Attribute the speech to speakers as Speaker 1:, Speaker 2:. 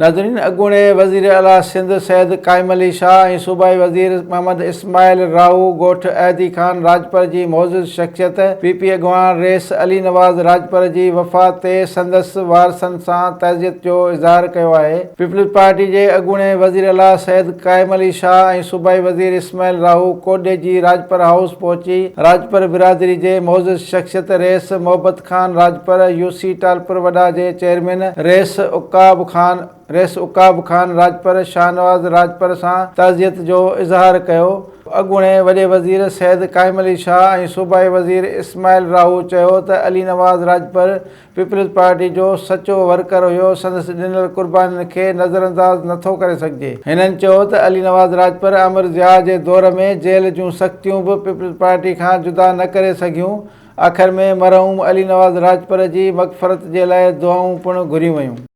Speaker 1: ناظرين اڳوڻي وزير اعليٰ سنڌ سيد قائم علي شاهه ۽ صوبائي وزير محمد اسماعيل راهو ڳوٺ احدي خان راڄپر جي معزز شخصيت پي پي اڳواڻ رئيس علي نواز راڄپر جي وفات تي سندس وارثن سان تعزيت جو اظهار ڪيو آهي. پيپلز پارٽي جي اڳوڻي وزير اعليٰ سيد قائم علي شاهه ۽ صوبائي وزير اسماعيل راهو ڪوڏيجي راڄپر هائوس پهچي راڄپر برادري جي معزز شخصيت رئيس محبت خان راڄپر، يو سي ٽالپر وڏا جي چيئرمين رئيس عقاب خان رئيس عقاب خان راڄپر، شاهنواز راڄپر سان تعزيت جو اظهار ڪيو. اڳوڻي وڏي وزير سيد قائم علي شاهه ۽ صوبائي وزير اسماعيل راهو چيو ته علي نواز راڄپر پيپلز پارٽي جو سچو ورڪر هيو، سندس ڏنل قربانين کي نظرانداز نٿو ڪري سگهجي. هنن چيو ته علي نواز راڄپر آمر ضياء جي دور ۾ جيل جون سختيون به پيپلز پارٽي کان جدا نه ڪري سگهيون، آخر ۾ مرحوم علي نواز راڄپر جي مغفرت جي لاء دعائون پڻ گهريون ويون.